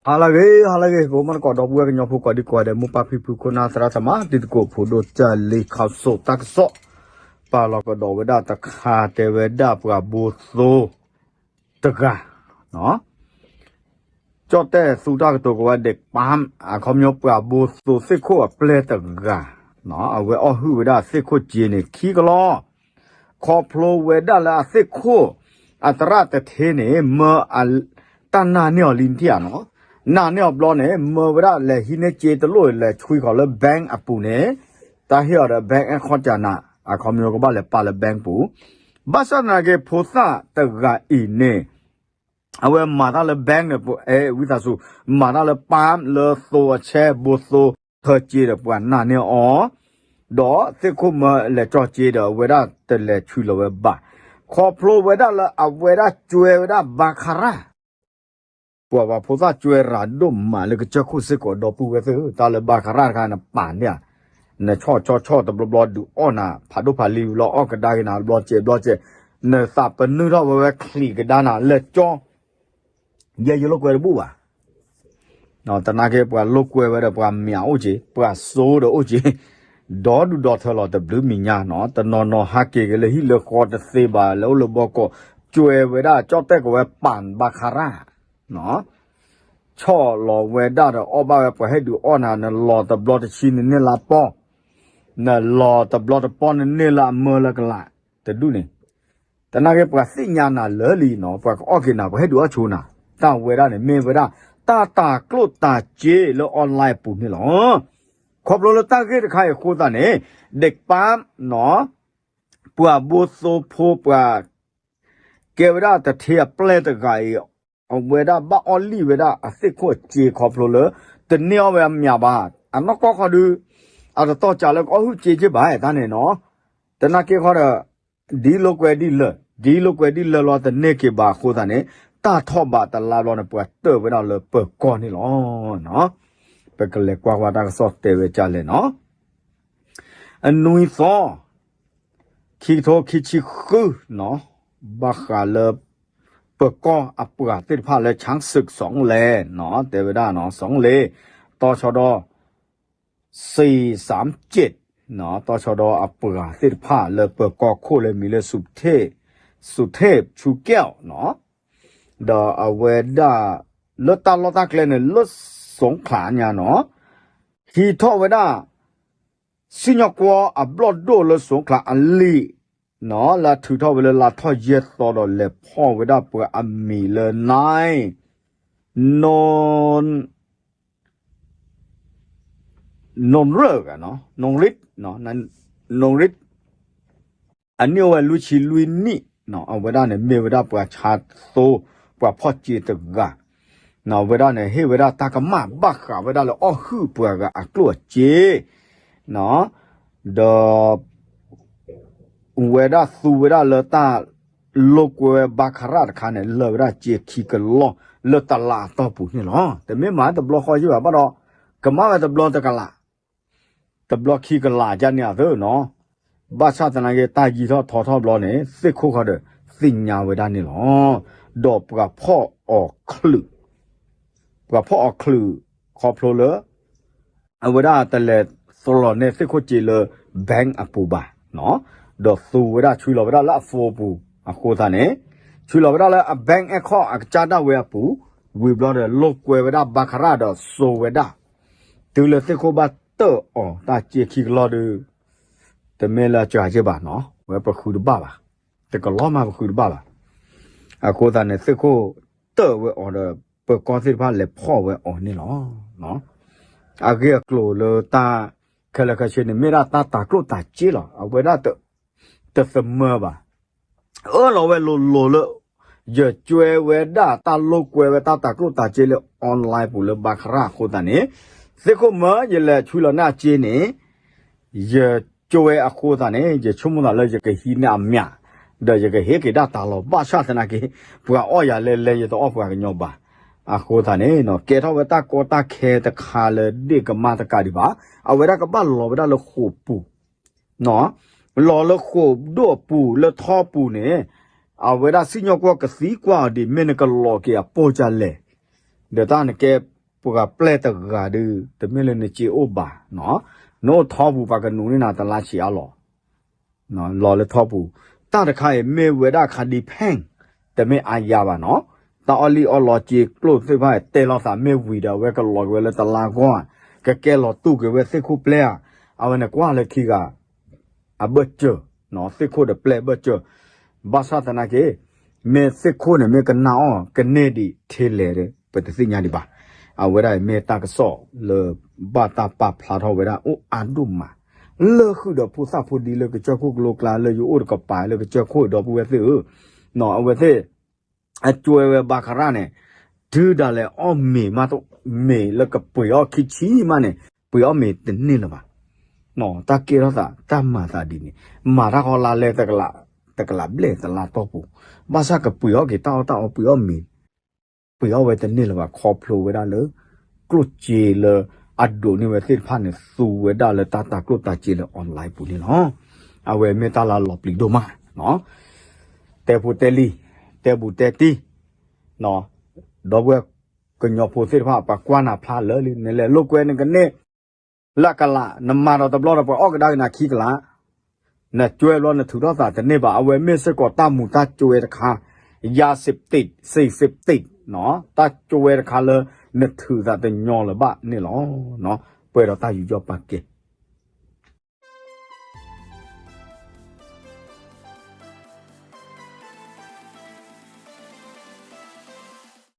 ဟါလၢအဂ့ၤ ဟါလၢအဂ့ၤ ပမ့ၢ်တကိးဒီပုၢ်ဝဲၢ်ကညီဖိကိးဒံကိးဂၤဒဲး မိၢ်ပၢ်ဖံဖု ခိၣ်နၢ်သရၣ်သမါ တံၤသကိးဖိဒိၣ် ကၢ်လံၤခီစိးတၢ်ကစီၣ် ပာ်လီၤကဒီးဝဲဒၣ်တခါ တဲဝဲဒၣ်ပှၤဘိသိတဂၤ ကၠီၣ်တဲၣ်သူတၢ်ကတိၤကဝဲဒၣ် ပၢ် အခီပညီပှၤဘိသိသ့ၣ်ခိၣ်အပျဲၢ်တဂၤ အဝဲအီၣ်ဟုၣ်ဝဲဒၣ်သ့ၣ်ခိၣ်စ့န့ၣ် ခံကလီၢ် ခီဖျိဝဲဒၣ်လၢအသ့ၣ်ခိၣ် အသရၣ်တထ့န့ၣ် မၢအ တၢ်နာ်န့ၢ်အီၤလံနထံၣ်ဧါနီၤ, နာ်န့ၢ်အီၤဘျီန့ၣ် မၢဝဲဒၣ်လဲၤဟံးန့ၢ်စ့တလိၣ် လဲၤဆွံဃီၤလၢ bank အပူၤန့ၣ် တၢ်ဟ့ၣ်အီၤဒီး bank account ကနၤ အခီပညီကဘၣ်လဲၤပာ်လၢ bank ပူၤ, ဘၣ်ဆၣ်သနာ်က့ ဖိသၣ်တဂၤအံၤန့ၣ် အဝဲမၤတၢ်လၢ bank န့ၣ် အဲ ဝံသးစူၤ မၤတၢ်လၢ ပၢ် လၢသိအဆဲ ဘိသိထၢစ့ဒီး ပှၤနာ်န့ၢ်အီၤ ဒီးသ့ၣ်ခိၣ်မၢလဲၤကၠီၣ်စ့ဒီး အဝဲဒၣ်တလဲၤဆွံလီၤဝဲဘၣ်, ခီဖျိဝဲဒၣ်လၢအဝဲဒၣ်ကွဲဝဲဒၣ် baccarat ပှၤပှၤဖိသၣ်ကွဲရၤဒိၣ်မးလၢကစၢၢ်ခိၣ်စ့ၢ်ကီး ဒီပုၢ်ဝဲၢ်သ့ၣ်ဧၢ, တၢ်လၢ baccarat တခါ နပာ်န့ၢ်ဧါ, နဆီၣ်ဆီၣ်ဆီၣ်တဘျီဘျီ ဒုးအီၣ်နၤ ဖးဒိၣ်ဖးလံၤဘျီ အီၣ်ကဒါက့ၤနၤ ဘျီစဲးဘျီစဲး, နသးပနုၢ်ထီၣ်ဝဲဝဲချံးကဒါနၤ လဲၤကၠီ ယဲယလိာ်ကွဲတဘူၣ်ဘၣ် သနာ်က့ ပှၤလိာ်ကွဲဝဲဒီး ပှၤမၠးအိၣ်က့ၤ ပှၤစိဒီးအိၣ်က့ၤ, ဒီဒူၣ်ဒီထၢလီၤတဘျုးမံၤညါနီၤ, တနီၤနီၤဟးက့ၤက့ၤလၢဟံၣ်လၢဃီတသ့ဘၣ် လဲၤအိၣ်လၢဘီကီး, ကွဲဝဲဒၣ် ကၠီၣ်တဲၣ်ကဝဲပၢ် baccarat ဆီၣ်လီၤဝဲဒၣ်ဒီးအီၣ်ဘၣ်ဝဲ ပှၤဟဲဒုးအီၣ်နၤ နလီၤတဘျီတဆံနန့ၢ်လၢအပီၢ်, နလီၤတဘျီတပီၢ်နန့ၢ်လၢအမၢလၢကလး, တဒူၣ်န့ၣ် သနာ်က့ ပှၤသ့ၣ်ညါနၤလၢာ်လံနီၤ, ပှၤကအီၣ်က့ၤနၤ ပှၤဟဲဒုးအီၣ်ဆိနၤ, တၢ်ဝဲဒၣ်န့ၣ် မ့ၢ်ဝဲဒၣ် တၢ်တၤကျိၣ်တၤစ့လၢ online အပူၤန့ၣ်လီၤ. ခီဖျိလၢတၢ်ဂ့ၢ်တခါအံၤအဃိသတးန့ၣ် ဒဲးပၢ်နီၤ ပှၤဘိသိဖိပှၤ ကဲဝဲဒၣ်တထ့အပျဲၢ်တဂၤအံၤ အဝဲဒၣ်ဘၣ်အီၣ်လံၣ်ဝဲဒၣ်အသ့ၣ်ခိၣ်စ့ခီဖျိလၢ တန့ၢ်အီၣ်ဝဲအမၠးဘၣ်, အနီၢ်ကီၢ်ခီဒု အတတီၢ်ကးလၢကအီၣ်ဟုၣ်စ့က့ဘၣ်တၢ်န့ၣ်နီၤ, သနာ်က့ခီဒီး ဒ်လိာ်ကွဲဒ်လၢာ် ဒ်လိာ်ကွဲဒ်လၢာ်လီၤ တန့ၢ်က့ဘၣ်အဃိသတးန့ၣ် တၢ်ထီၣ်ဘးတလါဘျီန့ၣ် ပှၤတၢၢ်ဝဲဒၣ်လၢပၢၤကီၢ်န့ၣ်လီၤ. ပကလဲၤကွၢ်ကွၢ်တၢ်ကစီၣ်တဲဝဲဒ်လဲၣ်နီၤ. အနွံသီ ခံကထိခံဆံဃုနီၤ, ဘၣ်ဃးလၢ ပၢၤကီၢ်အပှၤသ့ၣ်တဖၣ်လၢ ช้างศึกสองเลนနီၤ, တဲဝဲဒၣ်နီၤ สองเลน, တီၤဆီဒီ စံးစၢမ်စ့း, တီၤဆီဒီအပှၤသ့ၣ်တဖၣ်လၢပၢၤကီၢ်ခိၣ်လၢမံၤလၢ สุเทพ ชูแก้วနီၤ, ဒီးအဝဲဒၣ် လၢတၢ်လီၢ်တၢ်ကျဲန့ၣ် လၢ สงขลาညါနီၤ, ဟံးထီၣ်ဝဲဒၣ် စံၣ်ညီၣ်ကွီၢ်အဘျီၣ်ဒိၣ်လၢ สงขลาအလံာ်နီၤ, လၢအထုးထီၣ်ဝဲလၢလါထီၣ်ယဲၢ်သီဒီး လဲၤဖီၣ်ဝဲဒၣ်ပှၤအမံၤလၢ นาย นนท์ นนท์ฤกษ์ นนท์ฤทธิ์ นนท์ฤทธิ์ အနံၣ်အိၣ်ဝဲလွံၢ်ဆံလွံၢ်နံၣ်, အဝဲဒၣ်န့ၣ်မ့ၢ်ဝဲဒၣ်ပှၤဆါသိ ပှၤဖီၣ်စ့တဂၤ, အဝဲဒၣ်န့ၣ် ဟ့ၣ်ဝဲဒၣ်တၢ်ကမၣ်ဘၣ်ဃးဝဲဒၣ်လၢအီၣ်ဟုၣ်ပှၤဂၤအကျိၣ်အစ့ ဒီး ဝဲဒၣ်သူဝဲဒၣ်လၢတၢ်လိာ်ကွဲ baccarat တခါန့ၣ် လၢာ်ဝဲဒၣ်စ့ခံကလီၢ် လၢတလးအတီၢ်ပူၤန့ၣ်လီၤ. တမ့ၢ်မၤတဘျီဃီယ့ၢ်ဘၣ်ဘၣ်ဒီး ကမၣ်ဝဲတဘျီတကလး တဘျီခံကလးကန့ၣ်အသၢနီၤ, ဘၣ်ဆၣ်သနာ်က့ တၢ်ယံၤထီၣ်ထီထီၣ်ဘျီန့ၣ် သ့ၣ်ခိၣ်ခီဒီးသ့ၣ်ညါဝဲဒၣ်န့ၣ်လီၤ. ဒီးပှၤဖီၣ်အီၤချုး, ပှၤဖီၣ်အီၤချုးခီဖျိလၢ အဝဲဒၣ်တလဲၤသလီၤန့ၢ်သ့ၣ်ခိၣ်စ့လၢ bank အပူၤဘၣ်, ဒီးသူဝဲဒၣ်ဆွံလီၤဝဲဒၣ်လၢအ phone အပူၤအဃိသတးန့ၣ်, ဆွံလီၤဝဲဒၣ်လၢအ bank account အကစၢ်ဒၣ်ဝဲအပူၤ, ဝံၤဘျီဒီး လိာ်ကွဲဝဲဒၣ် baccarat ဒီးစိာ်ဝဲဒၣ်, တုၤလၢသ့ၣ်ခိၣ်ဘၣ်တၢၢ်အီၤတၢ်စ့ခံကလီၢ်ဒီး တမ့ၢ်လၢအစှၤက့ဘၣ်နီၤ, ဝဲပဃုတဘၣ်ဘၣ်, တကလီၤမးပဃုတဘၣ်ဘၣ်. အဃိသတးန့ၣ် သ့ၣ်ခိၣ်တၢၢ်ဝဲအီၤဒီး ပၢၤကီၢ်သ့ၣ်တဖၣ်လဲၤဖီၣ်ဝဲအီၤန့ၣ်လီၤ. အဂ့ၢ်အကျိၤလၢတၢ်ခဲလၢာ်ခဲဆ့န့ၣ် မ့ၢ်ဒၣ်တၢ်တၤကျိၣ်တၤစ့လီၤ. အဝဲဒၣ်တသမၢဘၣ် အၢၣ်လီၤဝဲလိၤလိၤလၢ ယကွဲဝဲဒၣ်တၢ်လိာ်ကွဲဝဲတၢ်တၤကျိၣ်တၤစ့လၢ online ပူၤလၢ baccarat အဃိသတးန့ၣ်, သ့ၣ်ခိၣ်မၢယလဲၤဆွံလီၤန့ၢ်အစ့န့ၣ် ယကွဲအဃိသတးန့ၣ် ယဆိကမိၣ်သးလၢယကဟံးန့ၢ်အမၠး, ဒီးယကဟ့ၣ်က့ၤဒၣ်တၢ်လီၤ. ဘၣ်ဆၣ်သနာ်က့ ပှၤအီၣ်ယၤလဲၤလဲၤ ယတအီၣ်ပှၤကညီဘၣ်. အဃိသတးန့ၣ် ကဲထီၣ်ဝဲတၢ်ကီတၢ်ခဲတခါလၢဒ့ၣ်ကမၣ်တကးဒံးဘၣ်. အဝဲဒၣ်ကဘၣ်လီၤဝဲဒၣ်လၢဃိာ်ပူၤ လီၤလၢဃိာ်ဒိၣ်အပူၤ လၢထီပူၤန့ၣ်, အဝဲဒၣ်စံၣ်ညီၣ်ကွီၢ်ကသံကွၢ်အီၤဒ် မ့ၢ်နကလီၤက့ၤအပိၢ်ဒ်လဲၣ်. ဒီးတၢ်နကဲပှၤပျဲၢ်တဂၤဒီး တမ့ၢ်လၢနစ့အိၣ်ဘၣ်နီၤ, နအိၣ်ထီပူၤ ပှၤကနုာ်န့ၢ်နၤတလါဆံးအါလီၤ လီၤလၢထီပူၤ, တၢ်တခါအံၤမ့ၢ်ဝဲဒၣ်ခါဒံးဖဲၣ်, တမ့ၢ်အါယါဘၣ်နီၤ, တၢ်အီၣ်လံၣ်အီၣ်လီစ့ကျိၣ်သ့ၣ်တဖၣ်တဲလီၤသးမ့ၢ်ဝံၤဒီး အဝဲကလီၤက့ၤဝဲလၢတလါဂီၢ်ဧါ, ကကဲလီၤတူၢ်က့ၤဝဲသ့ၣ်ခိၣ်ပျဲၢ်ဧါ, အဝဲန့ၣ်ကွၢ်လၢခံဂၤ အဘၢၣ်စၢၤ, သ့ၣ်ခိၣ်ဒီးပျဲၢ်အဘၢၣ်စၢၤ, ဘၣ်ဆၣ်သနာ်က့ မ့ၢ်သ့ၣ်ခိၣ်န့ၣ်မ့ၢ်ကနၣ်အီၤကန့ၢ်ဒံးထဲလဲၣ်ဒီး ပတသ့ၣ်ညါဒံးဘၣ်. အဝဲဒၣ်အံၤမ့ၢ်တၢ်ကစီၣ်လၢ ဘၣ်တၢ်ပာ်ဖျါထီၣ်ဝဲဒၣ်အိၣ်အါဒိၣ်မး လၢဃုာ်ဒီးဖိသၣ်ဖိဒံလၢကစၢၢ်ခိၣ်ကလိကျါ လၢယအိၣ်တကပၤလၢကစၢၢ်ခိၣ်ဒီပုၢ်ဝဲၢ်သ့ၣ်ဧၢ, အဝဲသ့ၣ် အကွဲဝဲဘၣ်ဃးရၣ်န့ၣ် တုၤဒၣ်လဲာ်အီၣ်မ့ၤမး မ့ၤလၢကပှ့ၤအီၣ်ခံဆံမးန့ၣ် ပှ့ၤအီၣ်မ့ၤတန့ၢ်လၢၤဘၣ်. တၢ်ကဲထီၣ်သး တၢ်မၤသးဒ်န့ၣ် မၤတၢ်ဃီလါလဲ တကလးဘျဲၣ်တလါတီၢ်ပူၤ, ဘၣ်ဆၣ်ကပှ့ၤအီၣ်က့ၤတၢ်အီၣ်တၢ်အီ ပှ့ၤအီၣ်မ့ၤ ပှ့ၤအီၣ်ဝဲတန့ၢ်လၢၤဘၣ် ခီဖျိဝဲဒၣ်လၢ ကျိၣ်စ့လၢအဒိးန့ၢ်ဝဲသ့ၣ်တဖၣ်န့ၣ် သူဝဲဒၣ်လၢတၢ်တၤကျိၣ်တၤစ့လၢ online ပူၤန့ၣ်လီၤ. အဝဲမ့ၢ်တၢ်လၢလီၤပျံၤဒိၣ်မး တဲဖိတဲလံၤ တဲဘူးတဲတံၢ် ဒီပုၢ်ဝဲၢ်ကညီဖိသ့ၣ်တဖၣ် ပှၤကွၢ်နၤဖျါလၢာ်လံ နလဲၤလိာ်ကွဲနကန့ၢ် လၢအကလး နမၤဒီးတဘျီဒီးပှၤအီၣ်ကဒါက့ၤနၤခံကလး နကွဲဘျီနထုးထီၣ်သးတန့ၢ်ဘၣ် အဝဲမ့ၢ်စ့ၢ်ကီးတၢ်မူၤတၢ်ကွဲတခါ ယၤစ့းပတံး စ့းစ့းပတံး တၢ်ကွဲတခါလၢ နထုးသးတညီလၢၤဘၣ်န့ၣ်လီၤ. ပှဲၤဒီးတၢ်ယူးယီၣ်ပာ်ကဲ